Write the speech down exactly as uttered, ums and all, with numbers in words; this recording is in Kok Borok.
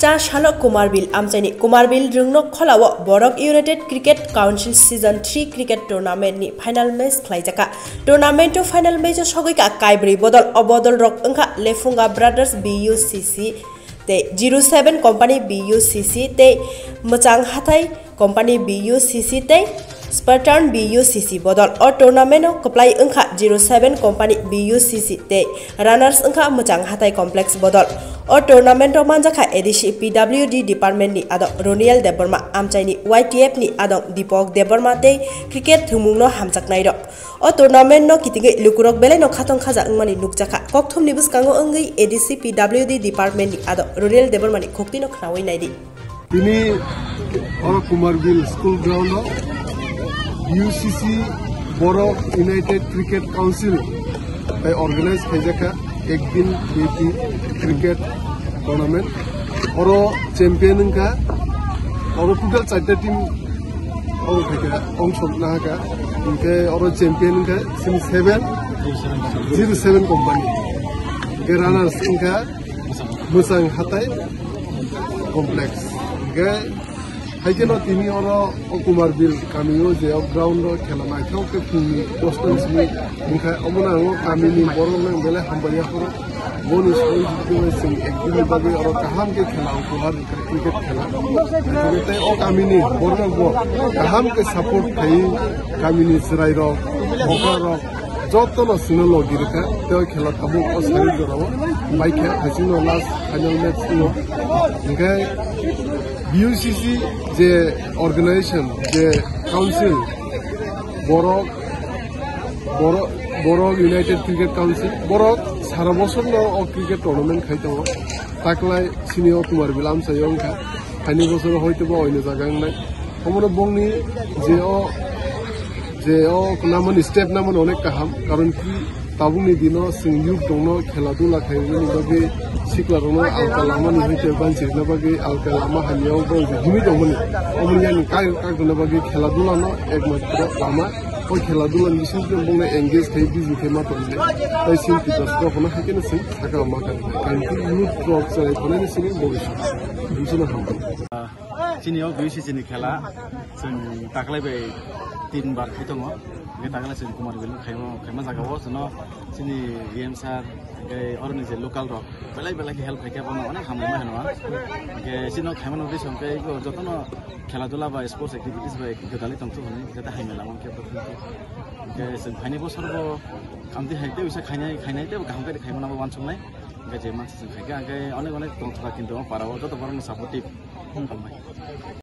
Cha salo Kumarbil amchaini Kumarbil rwngnok kholao Borok United Cricket Council Season three Cricket Tournament ni final match khlaijakha. Tournament o final match o sogwi ka kaibrwi bodol. O bodol rok wngkha Lefunga Brothers B U C C tei zero seven Company B U C C tei Mwchang Hathai Company B U C C tei Spartan B U C C bodol. O tournament o kwplai wngkha zero seven Company B U C C tei runners wngkha Mwchang Hathai Complex bodol. O tournament o manjakha A D C P W D department ni adong Roniel Debbarma, amchaini Y T F ni adong Dipok Debbarma tei cricket thwngmung no hamjaknai rok. O tournament no kitingwi lukurok belai no khatong khaja wngmani nukjakha. Kokthum ni bwskango wngwi A D C P W D department ni adong Roniel Debbarma ni khukti no khnawi naidi. Tini oro Kumarbil School Ground o B U C C Borok United Cricket Council bai organize khaijakha Ek Din Byapi Cricket Tournament. Oro champion wngkha, oro total charta team oro khaikha, ongsom nahakha, hinkhe oro champion wngkha sini seven, zero seven Company, hinkhe runners wngkha Mwchang Hathai Complex. Hinkhe haikhe no tini oro o Kumarbil kami o je o ground o khela naithok khe phungni dosta ni simi wngkha, omono ang o kami ni borok no ang belai hambai ya phoro. Boni soi jikhe chwng Ek Din ni bagwi oro kaham khe khela o kuhar cricket khela. Tei o kami ni borok rok bo kaham khe support khai kami ni chwrai rok, bokra rok, jotono chwngno logi rwkha, tei o khela tabuk o sari jorao baikha, hachwkno last final match wngkha. Hinkhe B U C C je organization, je council, borok, borok, borok United Cricket Council, borok sara bosorno o cricket tournament khai tongo. Taklai sini o Kumarbil amchaio wngkha. Phaini bosoro hoito ba oino jaga wngnai. Omono bongni je o, je o namani step namani onek kaham. Karon ki tabukni dino chwng youth rokno khela dula khaimani bagwi sikla rokno alka lamani hoite banchirna bagwi alka lama hamya o bo himwi tongmani. Omoni yani kak, kak dona bagwi khela dula no ekmatro lama. O khela dula ni bising tong bongno engage khai busy khai ma tongmani. Tai sini kita sokno haikhe no chwng saka ma kan. Karon ki youth rok chwrai phonai ni sini bo bisa. Himsino hambai. Chini o B U C C ni khela, chwng taklai bai tin bar khai tongo. Hingke taklai chwng Kumarbil khaima, khaima jaga o chwngno chini E M sir, hingke oroni je local rok, belai belai khe help khaikha, bono onek hambai ma hino ang. Hingke chini o khaima nugwi song khe ego jotono khela dula ba sports activities bai gwdalwi tongthok hwnwi jate hamya lama khe. Hingke chwng phaini bosor bo amtwi hai tei uisa khainai, khainai tei kaham khe khaima nangma uansuknai. Hingke je mansa chwng khaikha, hingke onek onek tongthok kintu o para o joto borokno supportive hambai.